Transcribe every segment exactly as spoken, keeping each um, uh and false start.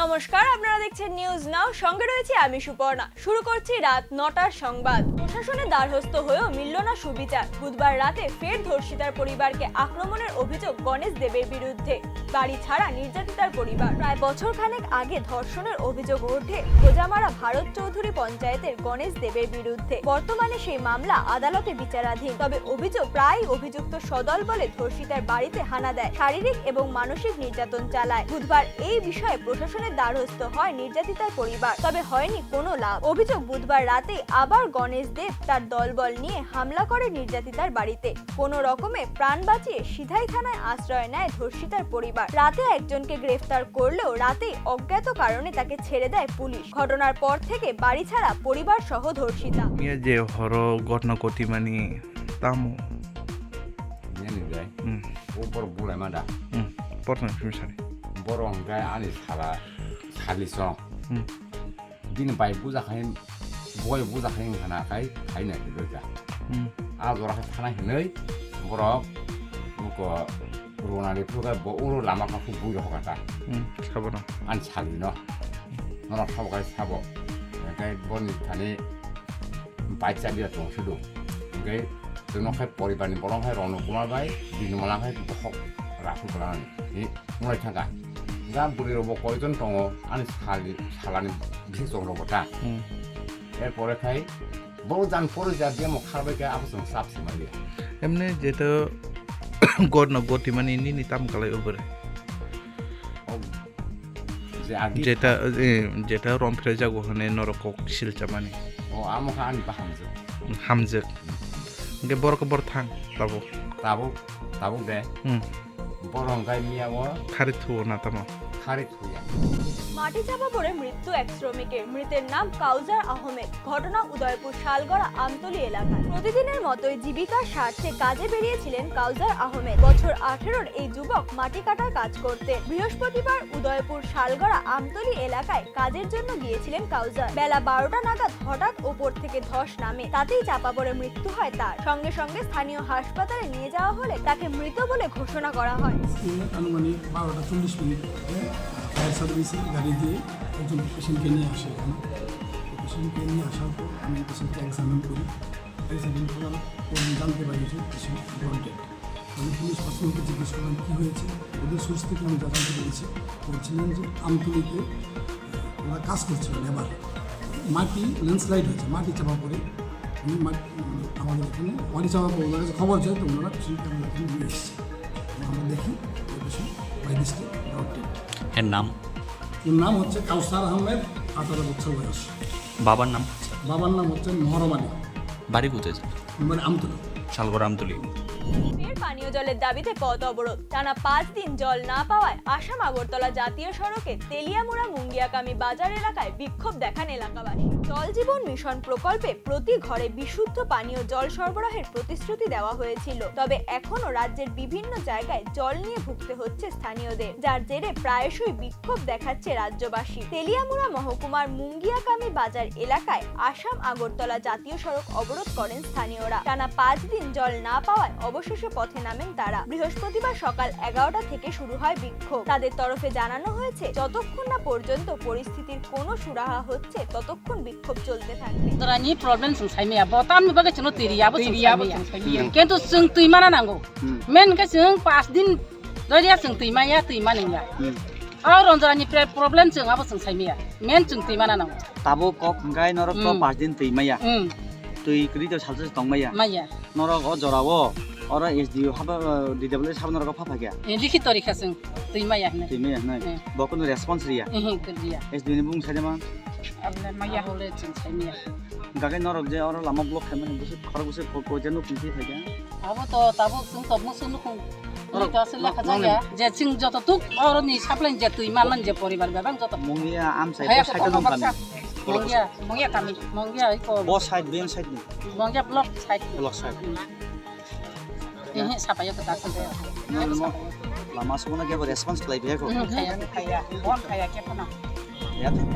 নমস্কার, আপনারা দেখছেন নিউজ নাও, সঙ্গে রয়েছে আমি সুপর্ণা। শুরু করছি রাত নটার সংবাদ। প্রশাসনের দ্বারস্থ হয়েও মিলল না সুবিচার। বুধবার রাতে ফের ধর্ষিতার পরিবারকে আক্রমণের অভিযোগ গণেশ দেবের বিরুদ্ধে। বাড়ি ছাড়া নির্যাতিতার পরিবার। প্রায় বছর খানেক আগে ধর্ষণের অভিযোগ ওঠে গোজামারা ভারত চৌধুরী পঞ্চায়েতের গণেশ দেবের বিরুদ্ধে। বর্তমানে সেই মামলা আদালতে বিচারাধীন। তবে অভিযোগ, প্রায়ই অভিযুক্ত সদল বলে ধর্ষিতার বাড়িতে হানা দেয়, শারীরিক এবং মানসিক নির্যাতন চালায়। বুধবার এই বিষয়ে প্রশাসনের দ্বারস্থ হয় নির্যাতিতার পরিবার, তবে হয়নি কোনো লাভ। অভিযোগ, বুধবার রাতেই আবার গণেশ দেব তার দলবল নিয়ে হামলা করে নির্যাতিতার বাড়িতে। কোনো রকমে প্রাণ বাঁচিয়ে সিধাই থানায় আশ্রয় নেয় ধর্ষিতার পরিবার। রাতে একজনকে গ্রেফতার করলেও রাতেই অজ্ঞাত কারণে তাকে ছেড়ে দেয় পুলিশ। ঘটনার পর থেকে বাড়ি ছাড়া পরিবার সহ ধর্ষিতা। Miya je horo gotna kotimani tamo. Nini gai. Hmm. O borok bulai ma da. Hmm. Portman simi sari. Borok hwnkhe ani sala sali song. Hmm. Bini bai buja khai, boi buja khai wngkha na khai, khai nai khe doita. Hmm. A jora khe thana hinwi borok nuko runa ni phuru khe bo uro lama kha khu bui rokha ta. Hmm, sabo no. Ani sali no. Norok sabo khai sabo. Khai boni thani bai cha dia tong sidu. Khai teno khai poribar ni borok khai Rono Kumar bai, bini mala khai bokhok rasu kala ni. Ni mulai thangka. Ga buri robo koijon tongo, ani sali, salani bisi chong robo ta. Hmm. Er pore khai, bo jan pore ja dia mo kharbai khe abo chwng sap se mali. Emne jeto gotna gotimani nini tam kalai obore. O, je agi Jeta, eh, jeta rom phre jago hone norok kok sil chamani. O, amo kha ani bahamjwk. Hamjwk. Hingke borok bor thang, tabuk. Tabuk, tabuk de. Hmm. Borok hingke miya o Khari thuo na tamo. Khari thuya. মাটি চাপা পড়ে মৃত্যু এক শ্রমিকের। মৃতের নাম কাউজার আহমেদ। ঘটনা উদয়পুর শালগড়া আমতলী এলাকায়। প্রতিদিনের মতোই জীবিকার স্বার্থে কাজে বেরিয়েছিলেন কাউজার আহমেদ। বছর আঠেরোর এই যুবক মাটি কাটার কাজ করতেন। বৃহস্পতিবার উদয়পুর শালগড়া আমতলী এলাকায় কাজের জন্য গিয়েছিলেন কাউজার। বেলা বারোটা নাগাদ হঠাৎ ওপর থেকে ধস নামে, তাতেই চাপা পড়ে মৃত্যু হয় তার। সঙ্গে সঙ্গে স্থানীয় হাসপাতালে নিয়ে যাওয়া হলে তাকে মৃত বলে ঘোষণা করা হয়। আনুমানিক বারোটা চল্লিশ মিনিট ফায়ার সার্ভিসের গাড়ি দিয়ে একজন পেশেন্টকে নিয়ে আসে এখানে। পেশেন্টকে নিয়ে আসার পর আমি পেশেন্টকে এক্সামিন করি। এক্সামিন করার পর আমি জানতে পারি যে পেশেন্ট ডেড। আমি পুলিশ পার্সোনালকে জিজ্ঞেস করলাম কী হয়েছে। ওদের সোর্স থেকে আমি যা জানতে পেরেছি, বলছিলেন যে আমতলিতে ওরা কাজ করছিল, লেবার, মাটি ল্যান্ডস্লাইড হয়েছে, মাটি চাপা পড়ে উনি মা-, আমাদের এখানে মাটি চাপা পড়ে ওনার কাছে খবর যায়, তো ওনারা পেশেন্টকে আমাদের এখানে নিয়ে এসেছে। এবং আমরা দেখি ওই পেশেন্ট বাই দিস ডেড। এর নাম? ওর নাম হচ্ছে কাউসার আহমেদ, আঠারো বছর বয়স। বাবার নাম? বাবার নাম হচ্ছে মহরম আলী। বাড়ি কোথায়? মানে আমতলী। শালগড় আমতলী। ফের পানীয় জলের দাবিতে পথ অবরোধ। টানা পাঁচ দিন জল না পাওয়ায় আসাম আগরতলা জাতীয় সড়কে তেলিয়ামুড়া মুঙ্গিয়াকামি বাজার এলাকায় বিক্ষোভ দেখান এলাকাবাসী। জল জীবন মিশন প্রকল্পে প্রতি ঘরে বিশুদ্ধ পানীয় জল সরবরাহের প্রতিশ্রুতি দেওয়া হয়েছিল, তবে এখনও রাজ্যের বিভিন্ন জায়গায় জল নিয়ে ভুগতে হচ্ছে স্থানীয়দের, যার জেরে প্রায়শই বিক্ষোভ দেখাচ্ছে রাজ্যবাসী। তেলিয়ামুড়া মহকুমার মুঙ্গিয়াকামি বাজার এলাকায় আসাম আগরতলা জাতীয় সড়ক অবরোধ করেন স্থানীয়রা। টানা পাঁচ দিন জল না পাওয়ায় অবশেষে পথে নামেন তারা। বৃহস্পতিবার সকাল এগারোটা থেকে শুরু হয় বিক্ষোভ। তাদের তরফে জানানো হয়েছে, যতক্ষণ না পর্যন্ত পরিস্থিতির কোনো সুরাহা হচ্ছে, ততক্ষণ বিক্ষোভ চলতে থাকবে। Rani problem chwng saimaya, bo tamni bagwi chwngno twi riya, abo chwng saimaya. Kintu chwng twi mana nango. Hmm. Men khe chwng pas din Doria chwng twi maya, twi manliya. Hmm. O ronjorani pre-, problem chwng abo chwng saimaya. Men chwng twi mana nango. Tabuk kok hwnkhe norok to Hmm. pas din twi maya. Hmm. Twi kwrwi to salsa tong maya. Maya. Norok o jorao, oro S D O haba, D W S haba norok pha phaikha. Eh, likhi torikha chwng twi maya hwnwi. Twi maya hwnwi. Hmm. Bo kunu response riya. Mhm, kwrwiya. S D O ni bung saida man. Abole maya hole chwng saimaya. Gagai norok je oro lama block khaimani bwswk khorok bwswk ko, ko je nuk twi phaikha. Abo to tabuk chwng to musu nukhung. Oro Ni to aswk lekha nokni jaya. Je chwng joto tuk oroni supply je twi manmani je poribar bebak joto. Mungia amchai Haya bo side ko nong kami. Baksa. Mungia, Mungia kami. Mungia iko. Bo side, ben side ni. Mungia block side. Block side. Hmm. Ehe, sapayo to daksa jaya. Nang mo lama sumuna kebo response khlai biya ko. Hmm, khaya, khaya. Bon khaya ke phano.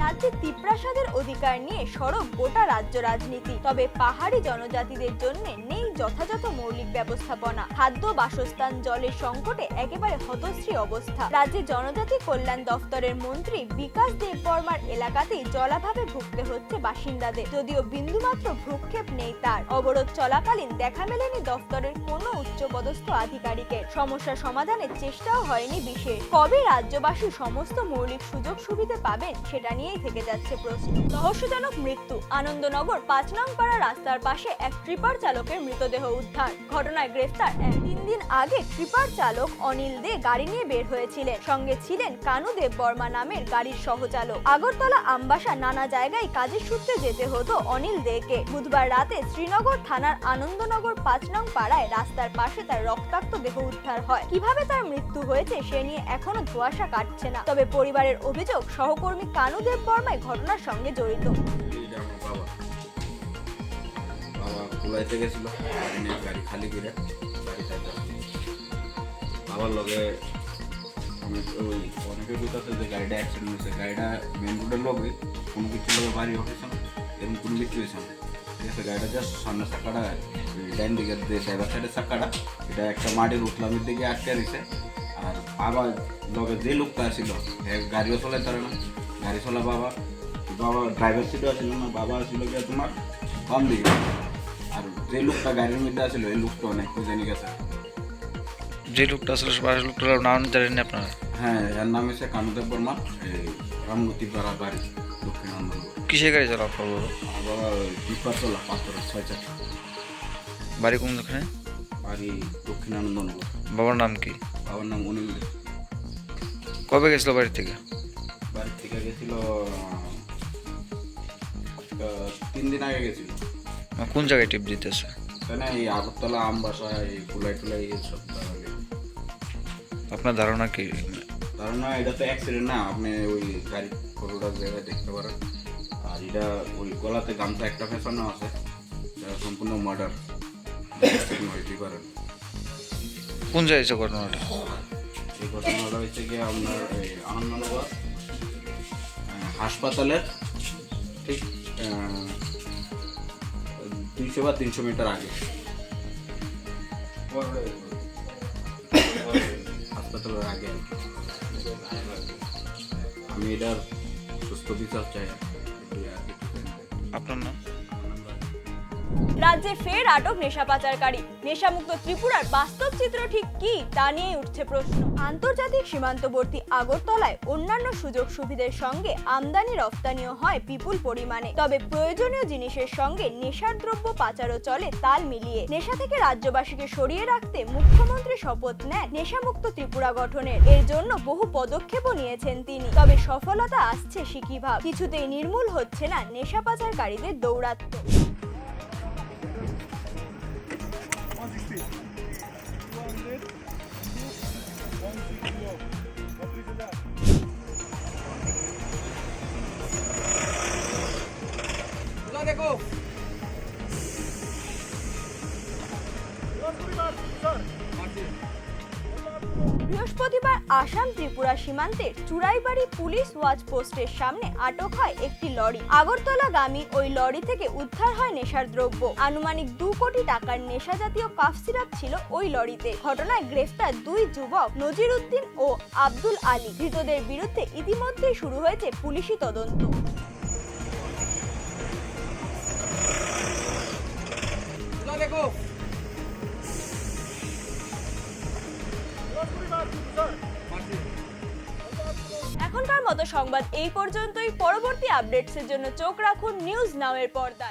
রাজ্যে তিপ্রাসাদের অধিকার নিয়ে সরব গোটা রাজ্য রাজনীতি। তবে পাহাড়ি জনজাতিদের জন্য নেই যথাযথ মৌলিক ব্যবস্থাপনা। খাদ্য, বাসস্থান, জলের সংকটে একেবারে হতশ্রী অবস্থা। রাজ্যে জনজাতি কল্যাণ দফতরের মন্ত্রী বিকাশ দেব বর্মার এলাকাতেই জলাভাবে ভুগতে হচ্ছে বাসিন্দাদের, যদিও বিন্দুমাত্র ভ্রুক্ষেপ নেই তার। অবরোধ চলাকালীন দেখা মেলেনি দফতরের কোনো উচ্চপদস্থ আধিকারিকের। সমস্যা সমাধানের চেষ্টাও হয়নি বিশেষ। কবে রাজ্যবাসী সমস্ত মৌলিক সুযোগ সুবিধা পাবেন, সেটা নিয়েই থেকে যাচ্ছে প্রশ্ন। রহস্যজনক মৃত্যু। আনন্দনগর পাঁচ নং পাড়া রাস্তার পাশে এক ট্রিপার চালকের মৃতদেহ উদ্ধার। ঘটনায় গ্রেফতার এক। তিন দিন আগে ট্রিপার চালক অনিল দে গাড়ি নিয়ে বের হয়েছিলেন। সঙ্গে ছিলেন কানু দেব বর্মা নামের গাড়ির সহচালক। আগরতলা, আমবাসা, নানা জায়গায় কাজের সূত্রে যেতে হতো অনিল দেকে। বুধবার রাতে শ্রীনগর থানার আনন্দনগর পাঁচ নং পাড়ায় রাস্তার পাশে তার রক্তাক্ত দেহ উদ্ধার হয়। কিভাবে তার মৃত্যু হয়েছে, সে নিয়ে এখনো ধোঁয়াশা কাটছে না। তবে পরিবারের অভিযোগ, সহকর্মী কানু দেব বর্মাই ঘটনার সঙ্গে জড়িত। এটা আমার বাবা। বাবা কুলাইতে গেছিল, গাড়ি নিয়ে, গাড়ি খালি করে বাড়িতে আসে। বাবার লগে অনেক, ওই অনেকে কইতাছে যে গাড়িটা অ্যাক্সিডেন্ট হয়েছে। গাড়িটা মেইন রোডের লগে, কোনো কিছু লগে বাড়ি হয়েছে না, এরকম কোনো কিছু হয়েছে না। ঠিক আছে, গাড়িটা জাস্ট সামনের চাকাটা, ওই ডাইন দিকের যে ড্রাইভার সাইডের চাকাটা, এটা একটা মাটির উতলামের দিকে আটকে রয়েছে। আর বাবা লগে যে লোকটা ছিল, হে গাড়িও চলাইতে পারে না, গাড়ি চলা বাবা, বাবা ড্রাইভার সিটও ছিল না, বাবা ছিল গিয়া তোমার বাম দিকে। আর যে লোকটা গাড়ির মধ্যে আছিল, এই লোকটা অনেক জানি গেছে। যে লোকটা আসলে, আসলে লোকটার নাম জানেন না আপনারা? হ্যাঁ, এর নাম হচ্ছে কানুদেব বর্মা, এই রামগতি পাড়া বাড়ি, দক্ষিণ আন্দোলন। কিসের গাড়ি চালান আপনার বাবা? বাবা ওই টিপার চলা, পাথরের ছয় চাকা। বাড়ি কোন ওখানে? বাড়ি দক্ষিণ আনন্দনগর। বাবার নাম কি? বাবার নাম অনিল দে। কবে গেছিল বাড়ি থেকে? বাড়ি থেকে গেছিল, আহ, আহ, তিন দিন আগে গেছিল। না, কোন জায়গায় টিপ দিতেছে? এখানে এই আগরতলা, আমবাসা, এই কুলাই টুলাই, এই সব জায়গায়। আপনার ধারণা কি? ধারণা, এটা তো অ্যাক্সিডেন্ট না, আপনি ওই গাড়ি ফটোটা জায়গায় দেখতে পারেন। আর এটা ওই গলাতে গামছা একটা ফেসানো আছে, এটা সম্পূর্ণ মার্ডার হইতে পারে। কোন জায়গায় হয়েছে ঘটনাটা? এই ঘটনাটা হচ্ছে কি আপনার এই আনন্দনগর, আহ, হাসপাতালের ঠিক, আহ, দুইশো বা তিনশো মিটার আগে। হাসপাতালের আগে আর কি। আমি এটার সুস্থ বিচার চাই আর কি। আপনার নাম? রাজ্যে ফের আটক নেশা পাচারকারী। নেশামুক্ত ত্রিপুরার বাস্তব চিত্র ঠিক কি, তা নিয়েই উঠছে প্রশ্ন। আন্তর্জাতিক সীমান্তবর্তী আগরতলায় অন্যান্য সুযোগ সুবিধার সঙ্গে আমদানি রপ্তানিও হয় বিপুল পরিমাণে। তবে প্রয়োজনীয় জিনিসের সঙ্গে নেশার দ্রব্য পাচারও চলে তাল মিলিয়ে। নেশা থেকে রাজ্যবাসীকে সরিয়ে রাখতে মুখ্যমন্ত্রী শপথ নেন নেশামুক্ত ত্রিপুরা গঠনের। এর জন্য বহু পদক্ষেপও নিয়েছেন তিনি। তবে সফলতা আসছে সিকি ভাব। কিছুতেই নির্মূল হচ্ছে না নেশা পাচারকারীদের দৌরাত্ম্য। বৃহস্পতিবার আসাম ত্রিপুরা সীমান্তের চুরাইবাড়ি পুলিশ ওয়াচ পোস্টের সামনে আটক হয় একটি লরি। আগরতলাগামী ওই লরি থেকে উদ্ধার হয় নেশার দ্রব্য। আনুমানিক দু কোটি টাকার নেশা জাতীয় কাফ সিরাপ ছিল ওই লরিতে। ঘটনায় গ্রেফতার দুই যুবক নজিরুদ্দিন ও আব্দুল আলী। ধৃতদের বিরুদ্ধে ইতিমধ্যেই শুরু হয়েছে পুলিশি তদন্ত। এখনকার মতো সংবাদ এই পর্যন্তই। পরবর্তী আপডেটসের জন্য চোখ রাখুন নিউজ নাও এর পর্দায়।